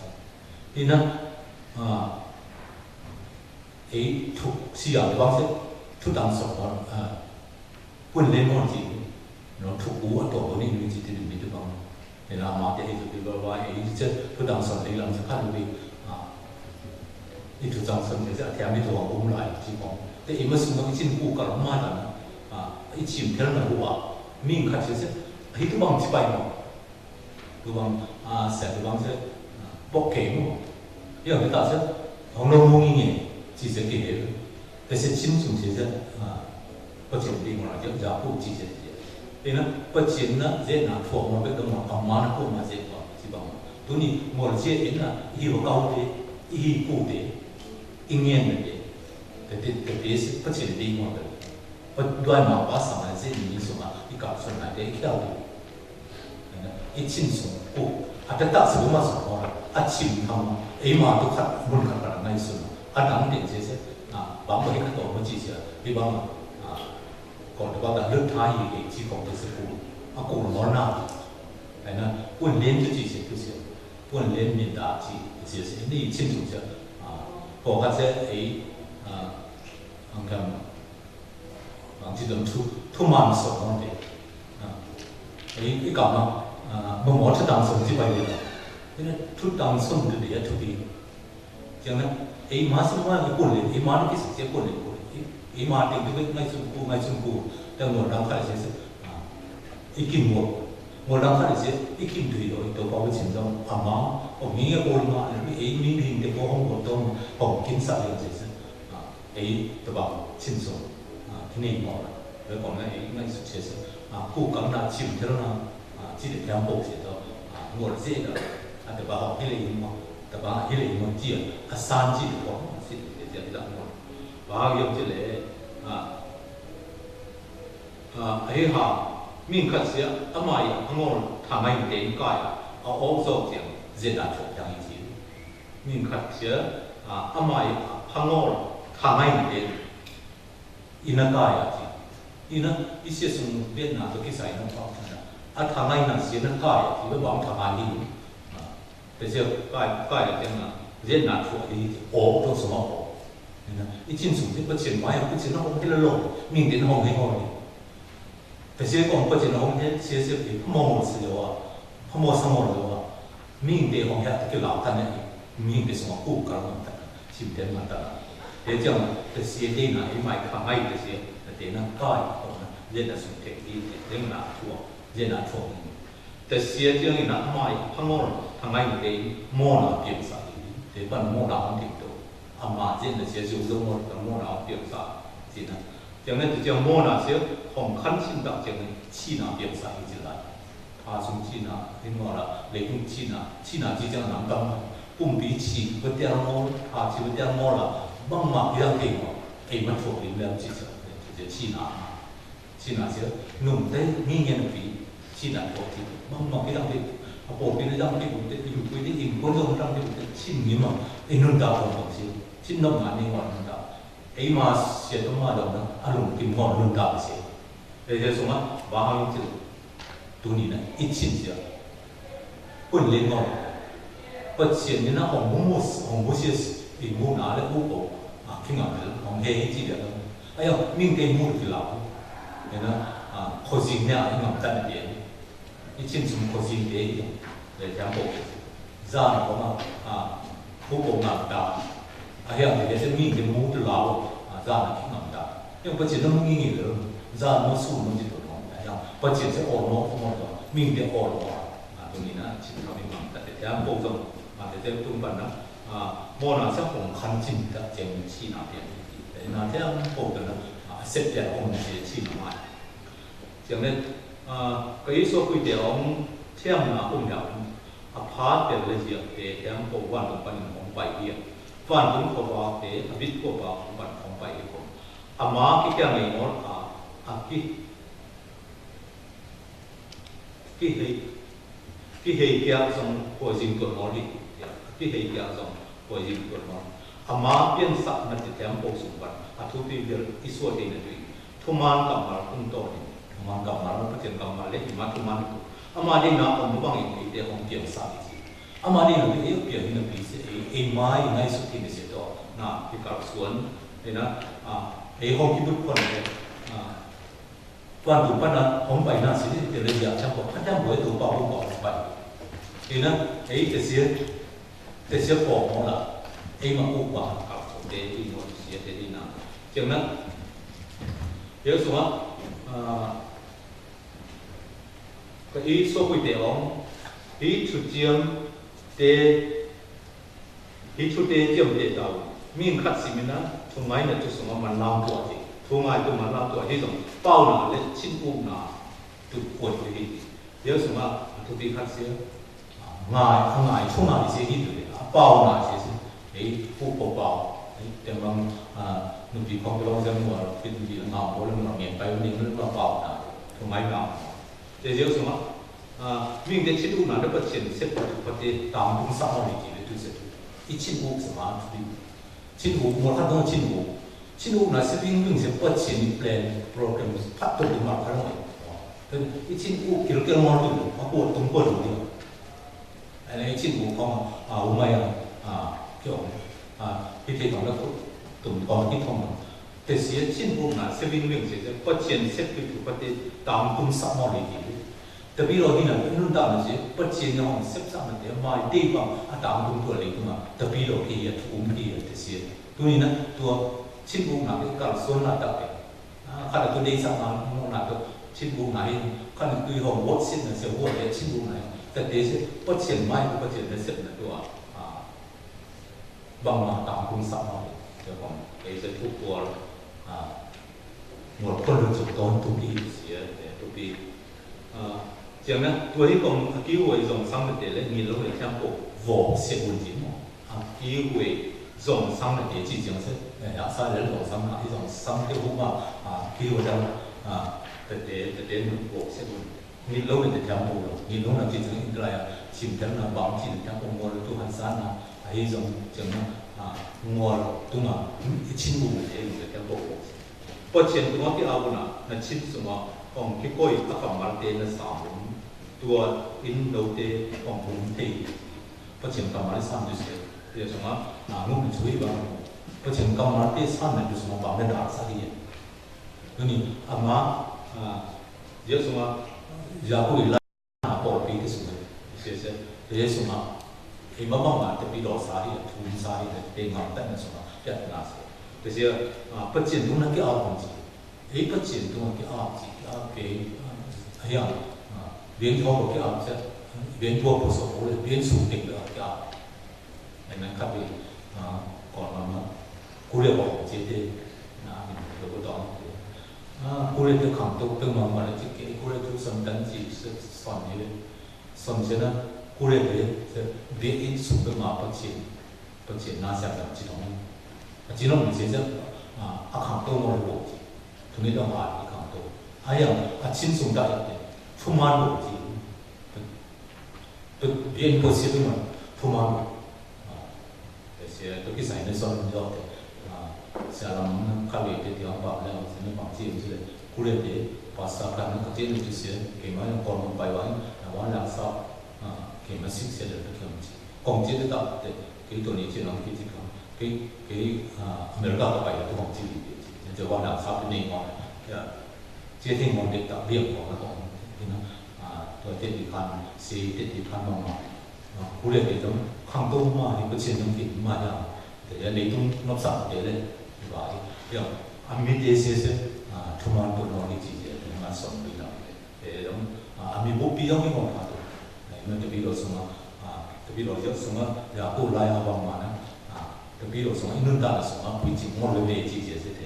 Ê na, a, Ê, thu, sia bang se, thu tăng sŏk, a, pun le mon ci, no, thu u a to ni ni ci ti ni tu bang. Ê, na ma te ê tu ti ba ba, ê, ce, thu tăng sŏk le lang se kan bi, a, ê, thu tăng sŏk le se, a, te mi tu bang, um lai, ci bang. Te ê ma sung bang, ê cin ku kal ma dan, a, ê cin tel na hu a, ming kat se se, ê tu bang ci bai bang. Tubang, a, sel tubang se, a, bok ke mo. Yo, kita se, hong lo mo ngi nge, ci se ke he. Te se cin sung se se, a, pa cin di mo la, ja, ja ku ci se se. Te na, pa cin na, ze na, thuak mo, be dong mo, a ma na ku ma ze ba, ci bang. Tu ni, mo la se, e na, i hi wa kau te, i hi ku te, i ngen te. Te, te, te, te se, pa cin di mo, be. Pa duai ma, pa sa ma, ze ni, so ma, i ka, so na, te, i ka, te. Ê cin sung ku. A ta ta sung ma sung ko. A cin thang. Ê ma tu khat mun khat khat ngai sung. A dang den se se. A bang ba hi khat to ma ci se. Hi bang. A ko ta ba ta lut thai hi ê ci ko te se ku. A ku no na. Ê na. Pun len tu ci se tu se. Pun len min ta ci se se. Ni cin sung se. A ko khat se ê. A ang kam. Bang ci dong thu, thu man song nong de. A, ê, ê kam a, a, mơ mơ thu tăng song ci bai de la. Ê na thu tăng song de de a thu bi. Jang na, ê ma song ma ê kul le, ê ma na ki song ci kul le kul le. Ê, ê ma ting de ngai song ku, ngai song ku. Dang ngol dang khai se se. A, ê kim ngol. Ngol dang khai se, ê kim tui lo, ê to pa wi cin dong. A ma, o mi ê kul ma, ê mi hing de ko hong ko dong, hong kim sa le se se. A, Ê, tơbang, cin sung, a, kơnêng mâu, rơkong na, ê, ngai suk se sơ, a, ku kang na, cim tơl na, a, ci dê piang bôk se tơ, a, ngol se dă, a, tơbang, hê lê ing mâu, tơbang, hê lê ing mâu, ci, a, san ci dê bôk, ci dê, dê, dê, dê, ngol. Ba, yơh ci lê, a, a, hê ha, ming khat se, a, mai, a, ngol, tha ngai dê, ing kai, a, ôk zok ciang, zê dă chok ciang ing ci. Ming khat sia, a, amai, a, phangol, thangai na den. Ina kaya ci. Ina, i sia sung Việt Nam to kisai na pa na. A thangai na sia na kaya ci, ba bang thangai ni. A, te sia kai, kaya ci na, Việt Nam chua ni, o, to suma o. Ina, i chin sung ci, pa chin mai, pa chin na hong hila lo, ming den hong hila lo. Te sia kong pa chin hong hila, sia sia pi, pa mong lo sia lo a, pa mong sa mong lo a. Ming te hong hia te ki lau tan ne, ming te sung a ku kal mong tan, sim ten mong tan. Te ciang, te sia te na, i mai ka mai te sia, te na kai, ko na, ye na sung te ki, te na tua, ye na tua. Te sia ciang i na mai, phangol, thangai te, mona piang sa, te pan mona hong ting to. A ma ye na sia ziu ziu mona, mona piang sa, ci na. Ciang ne te ciang mona sia, hong khan sin tak ciang ne, ci na piang sa, ci lai. Tha sung ci na, hin mô la, lê kung ci na, ci na ci ciang nang dang. Kung bi ci, bơ tiang mô, tha ci bơ tiang mô la, bang ma bi dang kê mô, ê ma thuak lim lem ci ciang, ci na. Ci na ci, nung tê, mi ngen bi, ci na thuak ci, bang ma bi dang kê, a pô bi na dang kê kung tê, yu kui tê, in kon dong dang kê kung tê, ci ni ma, ê nun da kong kong ci, ci nong ma ni ma nun da. Ê ma sia tong ma dong na, a lung kim ngon nun da bi ci. Ê, ê, sung a, ba hang cil. Tu ni na, i cin sia. Pun lin ngol. Pa cin ni na hong bu mus, hong bu sia, i mu na le bu ko. A, ki ngam le, hong he i ci le. A, yo, ming ke mu ki la. Ê na, a, ko zing ne, a, i ngam tan de. I cin sum ko zing de. Le, jang ko. Zan ko ma, a, bu ko ngam ta. A, hiang de, se ming ke mu tu la, a, zan ki ngam ta. Hiang pa cin na mu ngi ngi le, zan mo su mo ji to no. A, hiang pa cin se o mo, o mo to. Ming de o mo. A, tu ni na, cin ka mi ngam ta de. Jang ko zong, a, de de tung pan na. A, mo na se hong khan cin ta, cin ci na de. De na, jang ko de na, a, se de hong de ci na ma. Ciang ne, a, Krist Yêsu Krist te ong thiam na um yam, a phat te le ziak te thiam ko wan ko pan hong pai hiam. Wan ko ko ba te, a bit ko ba ko pan hong pai hiam ko. A ma ki kiang ne ngol a, a ki, Kihei, kihei kiak zong poison tuan mol di. Kihei kiak zong poison tuan mol. Ama pian sak na ti tiam po sung ban. A thupi bil i sua di na tui. Thuman kammal tung to ni. Thuman kammal, Pasian kammal le ima thuman tu. Ama di na om bang i te hong pian sak i si. Ama di na ti e pian na pi se e, e mai ngai su ti ni se to. Na, pi kal suan. E na, a, e hong ki but kuan le. A, Tuan tu pana hong bai na si di tele dia chang ko, ka chang ko tu pa hong ko bai. Ina, ei te sia, te sia ko mo la, ei ma ku ba ka ko te di no sia te di na. Chang na, yo sua, a, ka i so kui te ong, i chu chiam te Hih chu te chiam te tau. Mĭn khăt si mĭn na, thu ngài na chu sung a măn lam tuă ti. Thu ngài tu măn lam tuă hih zong. Pau na leh chinh u na tu kuôt tu hih. Hih sung a, thu pi khăt si. Ngài, ngài, thu ngài si hih tu leh. Pau na si si. Hih, pu pau pau. Hih, tem bang, a, nu pi khong tu bang zem mua, pi tu pi ngau, bo lem ngau, ngen pai, ning lem ngau pau na. Thu ngài ngau. Te ziau sung a, a, mĭn te chinh u na, te pă chên sep pă tu pă te tam tung sa mă li ki le tu se tu. I chinh u sa mă tu di. Chinh u, mol khăt dong chinh u. Chinh u na sep ing ing se pă chên i plan, program, pă tu di mă khăt dong. Te i chinh u kil kil mol tu, a kuôt tung kuôt tu di. Ane chinh u kong, a, u mai a, a, kiong, a, pi te kong la kuôt tung kong ki kong. Te sia chinh u na sep ing ing se, pă chên sep pi tu pă te tam tung sa mă li ki. Tơpilo hina, nun ta na si, pă chên na hong sep sa na te, mai te bang, a tam tung tua leng tung a, tơpilo ki ya, tu um ki ya, te si. Tu ni na, tua, chinh u na ke kal suan na ta ke. A, khă na tu dei sa na, nu na tu, chinh u na hin, khă na tu hong wot sep na se wot ya, chinh u na hin. Ta te si, pă chên mai, pă chên na sep na tua. A, Bang ma tam tung sa mă, te kong, te se tu kual, a, ngol kual lu chuk ton tu pi, sia, te tu pi. A, chang na, tu hi kong, a kiu wai zong sang te le, ngin lu le chang ko, vo se bun ji mo. A kiu wai zong sang te chi chang se, e, ya sa le zong sang na, i zong sang te hu ma, a, kiu wai zong, a, te te, te te nu vo se bun. Ngit lôk nê te thiăm ƀu lôk. Ngit lôk nê te thiăm ƀu lôk. Ngit lôk nê te thiăm ƀu lôk. Ngit lôk nê te thiăm ƀu lôk. Ngol tu hăn san na. A, hi dong, dong a, ngol tu ngă, i chin ƀu nê te thiăm ƀu lôk. Pă chin tu ngă ki a ƀu na, na chin su ngă, ong ki koi a kam mal te na sam. Tua in lôk te ong ƀu te. Pă chin kam mal sam tu se. Ye su ngă, na nguk ni chui ba. Pă chin kam mal te sam na tu su ngă ba me da sa hi. Tuni, ama, a, Yêsu ngă, Yakôp ih la, na Pôl pi ke su, se, se, Yêsu ngă, ih ma bang ngă, te pi do sa hi, thun sa hi, te ngă, te na su ngă, te na se. Te se, a, pă chin dong na ke a bang chi. Ih pă chin dong na ke a chi, ke a ke, a, ya, a, bien thô ke a se, bien thô pô so, bien su te ke a. Nen năn khăp ih, a, kon mă mă. Kôree bŏk či te, na, ih, lôk dong te. A, Kôree te khăng tŭk tơ̆ng mă mă lĕ či kê, Kôree tŭk săn tăn či săn, săn ih lĕ. Săn či na, Kôree te, te, bia in sŭk tơ̆ng mă pă chin, pă chin na săn tăn či dong. A či nŏng či săn, a, a khăng tŭk mă lĕ bŏk či. Tŭ ni dong a ih khăng tŭk. A yang, a chin sŭng ta ih te. Tŭ man bŏk či. Tŭ, tŭ, bien ko si tŭ man. Tŭ man bŏk. A, te si, tŭ ki sai ne son jŏ te. A, si a lam na ka le te ti ang bam le ang si ne bam si ang si le. Kôree te, pa sa ka na ka te ne ti si, ke ma yang kon pai wan, na wan lang sa, a, ke ma sik si le te ke ma si. Kong si te ta te, ke tŭ ni si lang ke si kong. Ke, ke, a, America ka pai le tŭ kong si le te si. Te wan lang sa te ne wan. Ke, Cie ting mong dek tak biang kong na kong. Ina, a, tua tet di kan, si tet di kan mong mong. A, Kôree di dong, khang tong ma, hi pă chin dong kin ma yang. Te ya lei tung nop sak te le, ba, ya, a mi te se se, a, tŭ man tŭ nong ni ci te, tŭ man song bi nong te. Te dong, a, a mi bu pi dong ni kong ka tu. Ina, te bi lo sung a, a, te bi lo yo sung a, ya ku lai a bang ma na. A, Tơpilo sung, i nun ta sung, a, pui chin, ngol we me chi chi se te,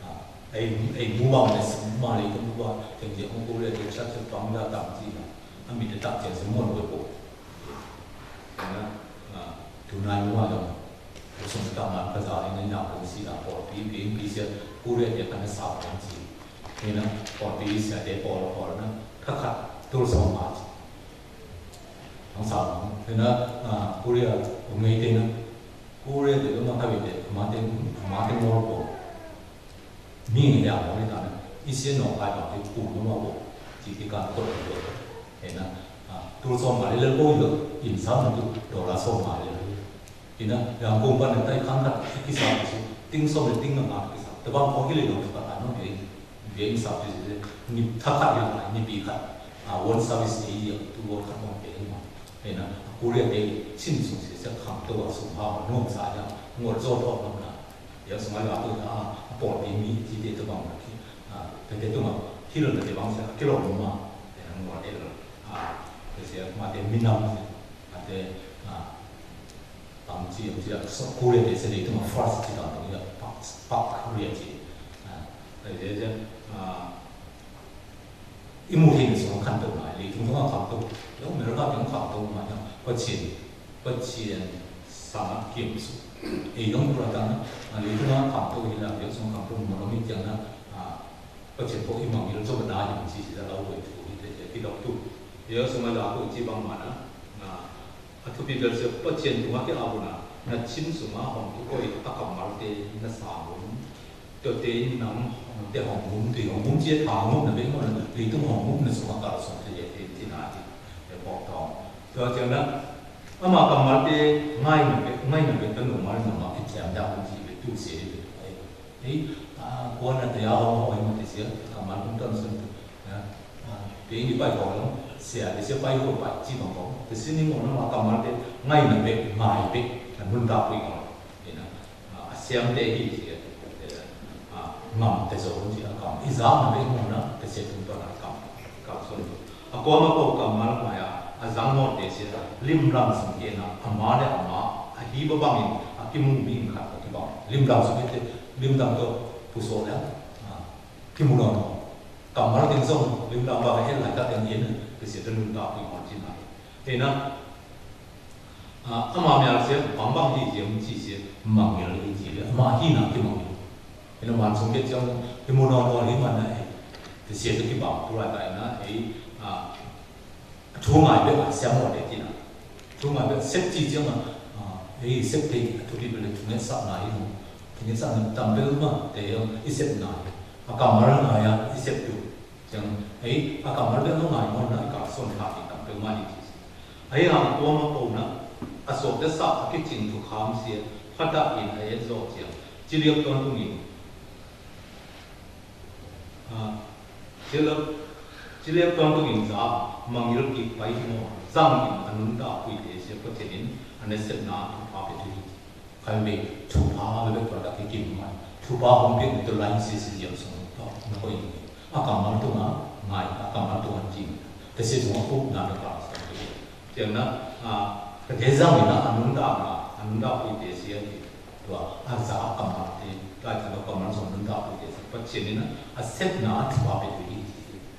a. Ai, ai, mu bang ne sung, ma le, mu bang, teng je, ong ko le, te chat, chat, bang da, tam chi, a. A mi te tak, chat, se, ngol we ko. Na, a, tu nai mu bang, sung ta man, ka za, ne, na, ko si, na, ko, pi, pi, pi, se, ko le, te, ka, na, sa, bang chi. Ina, ko, pi, se, te, ko, ko, na, ka, ka, tu, sung, ma, chi. Hŏng sa, hê na, a, Korea, ơ, ngei te na, Korea te dong ma kha we te, ma te, ma te ngor ko. Mi ngi ya mo ni ta na, i sie no kai ba te ku no ma ko, ci ki kan ko ko. Hê na, a, tu so ma le le ko yo, in sa na tu, do la so ma le le. Ina, yang kông păn tai khăn khăt, ki sa ki su, ting so le ting ngă ngă ki sa. Tơbang ko ki le dong tơbang ano, ye, ye sa ki su, ni thak khăt yang lai, ni bi khăt. A, one service a year, tu wo khăt mong pe ma. Ina, Korea te, chin sung se, se khang to, sung ha, nong sa yang, ngor zo to, nong na. Ya sung ai la to, a, a, por bi mi, ti te tơbang ki. A, te te tơbang, ki lo te bang se, ki lo ma. Ya, ngor e lo. A, te se, ma te mi nam se. A, te, a, Tăm ci, tăm ci, a, so, Korea te se le tŭ ma first ci tăm tăm ya, Pak, Pak Korea ci. A, te, te, te, a, i mu hin so khăn tŭ ma, le tŭ ma khăn tŭ. Yo, America tŭ khăn tŭ ma, ya, Pă Cien, Pă Cien sa ma kiêm su. E, yong Korea tăm, a, le tŭ ma khăn tŭ, i la, yo, so khăn tŭ, ma lo mi kiăng na, a, Pă Cien pô i mang, yo, so ma na, yo, ci, ci, la, lo, ko, i tŭ, i te, te, ki dok tŭ. Yo, so ma la, ko, ci bang ma na, a, A thupi bel se Pă Cien tŭ ma ki a bu na, na chin sung a hong tŭ koi a kammal te na sa ngum. Tơ te nam hong te hong ngum, te hong ngum cie tha ngum na be mo na, le tŭ hong ngum na sung a kar sung te ye te ti na ti. Te bok tong. Tơ cie na, ama kammal te ngai na be, ngai na be, tơ num mal num ma ki tiam dang ti be tŭ se be. Ê, a, kuan a te a hong hong hên ma te sia, kammal tum ton sun tu. Ya, a, te ini pai hong, sia, te sia pai hong pai, ci bang hong. Te sini ngôn ma kammal te, ngai na bek, ngai bek, na nun ta pui hong. Ê na, a, a siam te hi sia, a, ngam te zong ci a kam. I zang na bek ngôn na, te sia tum ton a kam. Kam sun tu. A kua ma kô kammal ma ya, a zang mot te sia, lim lam sung ke na, a ma le a ma, a hi ba bang in, a ki mu mi in khat, a ki bang. Lim lam sung ke te, lim lam to, pu so le, a, ki mu no no. Kammal ke zong, lim lam ba he la ka te ni na, te sia te nun ta pu ma ci na. He na, a, a ma mi a sia, bang bang hi sia, mu ci sia, mang ngil hi sia, a ma hi na ki mang ngil. Ina man sung ke ciang, ri mu no no ri man na e. Te sia tu ki bang, tu lai tai na e, a, thu ngai be a siam mo de ti na. Thu ngai be sep ti ciang a, a, e sep te, a thu bi be le thu ngai sa na i no. Thu ngai sa na tam be ma, te yo, i sep na. A kammal na ya, i sep tu. Ciang, e, a kammal be no ngai mo na, i ka son ha ti tam be ma i ti. Ai hang kua ma kô na, a sok te sa a ki cing tu kham sia, pha ta in a e zo ciang. Ci liak ton tu ngin. A, ci liak, ci liak ton tu ngin za, ma ngil ki pai mo, zang in a nun ta pui te sia pô te nin, a ne set na tu pha pe tu hi. Khai be, thupha le be kua da ke kim man. Thupha hong pia ni to lain si si yam song to, na ko ini. A kammal tu ma, ngai, a kammal tu ma jing. Te si tu ma pu na na ka sa. Tiang na, a, ka ke zang ni na, a nun da na, a nun da pui te si ya ni. Tu a, a za a kammal te, ka ta no kammal song nun da pui te si. Pă Cien ni na, a sep na, thupha pe tu ni.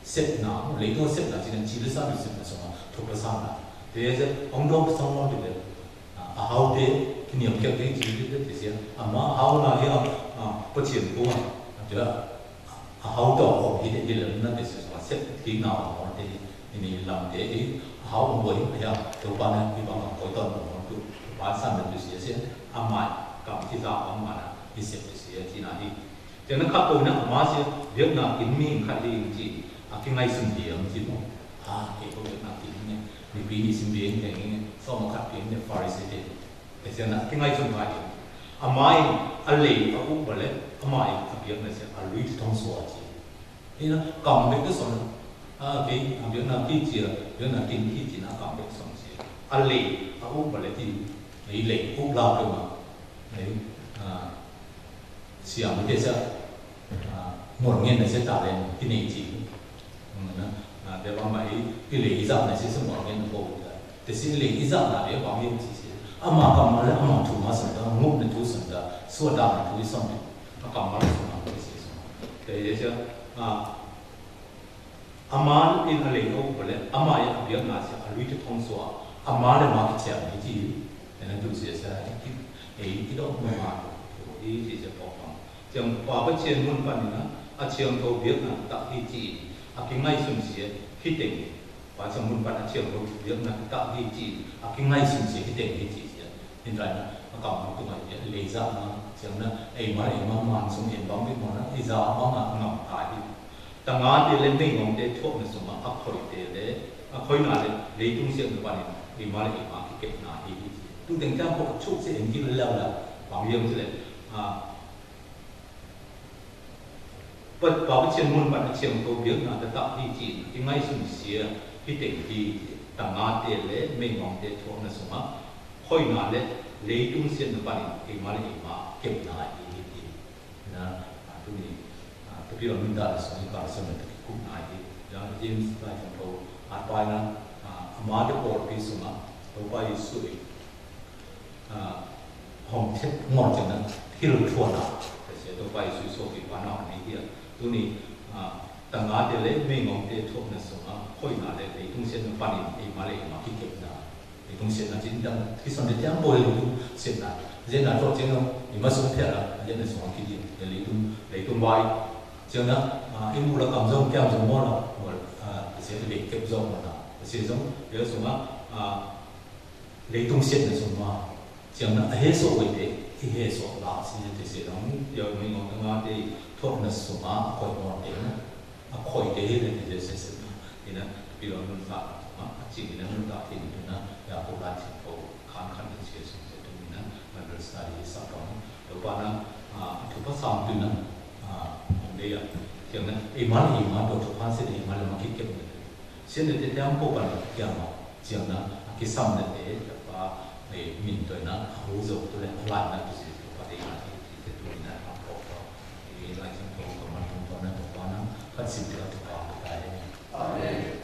Sep na, le to sep na, jing na, jing le sa, sep na, song, thupha sa na. Te ya, ong do, song, lo, te, A, a hau te, kini am kiak te, ci te, te sia. A ma, a hau na, ia, a, Pă Cien kua. A, te, a hau to, o, hi te, hi le, na, te, sia, sia, sep, ki na, o, te, ini lam te, i, a hau, o, boi, ia, te, pa, na, i, ba, ma, koi, ton, o, tu, pa, san, na, tu, sia, sia. A ma, kam, ki, za, a ma, na, i, sep, te, sia, ci, na, hi. Te na khăp kô na ma sia, Việt Nam kin mi khăp hi ci, a ki ngai sum di am ci mo. A, ke kô Việt Nam kin mi, mi pi ni sim bi ni, so ma khăp pi ni Pharisee te. Te sia na, ki ngai sum khăp hi. A mai, a lei, a u ba le, a mai, a Việt Nam sia, a lui tong sua ci. Ina, kam be ke son. A, ke, a Việt Nam ki ci, Việt Nam kin ki ci na kam be son ci. A lei, a u ba le ki, a lei, u la ke ma. Ê, a, sia mă te sia, a, mor ngen na sia talent, ki ne ci. Mă na, a, te bang bai, ki le i zak na sia sia mor ngen na ko. Te sia le i zak na te bang bai ci sia. Ama kammal, ama tu ma sanda, nguk na tu sanda, sua da na tu i sanda. A kammal sanda, te sia sanda. Te sia, a, A ma in a lei ôp bă leh, a ma in a biăk na sia a lui tơthong sua, a ma leh ma kơchiang i ji, ena du sia sia i ki, i ki dong ma ma, i ji sia pok pang. Chiang pua bă chiang mun pan ni na, a chiang to biăk na tak i ji, a ki ngai sun sia, ki teng. Pô Siangmun Panh Siangtô biăkna tăk hi ci, a kingei sum sie hi teng hi ci sie. Hin rai na, a kăm tung ai, lei za na, siang na, ei ma, ei ma, man sum en bang bi mo na, ei za bang a ngam ta hi. Ta nga te le mei ngong te thuak na sum a, a khoi te le, a khoi na le, lei tung siang na bang, ei ma le ei ma ki kep na hi hi ci. Tu teng chang ko chu se en ki le la la, bang yem ci le, a, Pô, Pô Siangmun Panh Siangtô biăkna tăk hi ci, kingei sum sie hi teng hi ci, ta nga te le mei ngong te thuak na sum a, khoi na le, lei tung siang na bang, ei ma le ei ma kep na hi hi ci. Na, a, tu ni, a, tu pi ron min da na sum, ka sum na tu ki kup na hi. Ya, James lai sum to, a, bai na, a, a ma te por pi sum a, to bai sui. A, hong chep ngor chang na, hil thuan a. Tase to bai sui so ki pa na ni hia. Tu ni, a, ta nga te le mei ngong te thuak na sum a, khoi na le, lei tung siang na bang, ei ma le ei ma ki kep na. Lei tung siang na chin dang, ki son de tiang boi lei tung siang na. Zen na thuak chang no, ei ma sum pia na, zen na sum a ki di, lei tung, lei tung bai. Chang na, a, ei mu la kam zong, kiam zong mo la, mo, a, tase lei kep zong mo na. Tase zong, lei sum a, a, Lei tung siat na sum a, chiang na a hê sô wei te, i hê sô la si na te se dong, yau mei ngong ta nga te, thuak na sum a, a khoi ngong te na, a khoi te hê na te se se na, i na, pi lon nun ta, a, a ching i na nun ta te ni tu na, ya ko la ching ko, khan khan na se se se tu ni na, Bible study sa dong, lo pa na, a, tu pa sam tu na, a, ong de ya, chiang na, i ma, i ma, do tu khan se i ma, lo ma ki kep na. Sien de te tiang ko ban tiang ma, chiang na, a ki sam de te, ta pa, e, min toi na, a hu zo tu le, a lai na tu si, ta pa de na, te, te tu na, a ko pa, e, lai chiang ko, ko ma tung ko na, ta pa na, kan sim te, ta pa, ta e. Amen.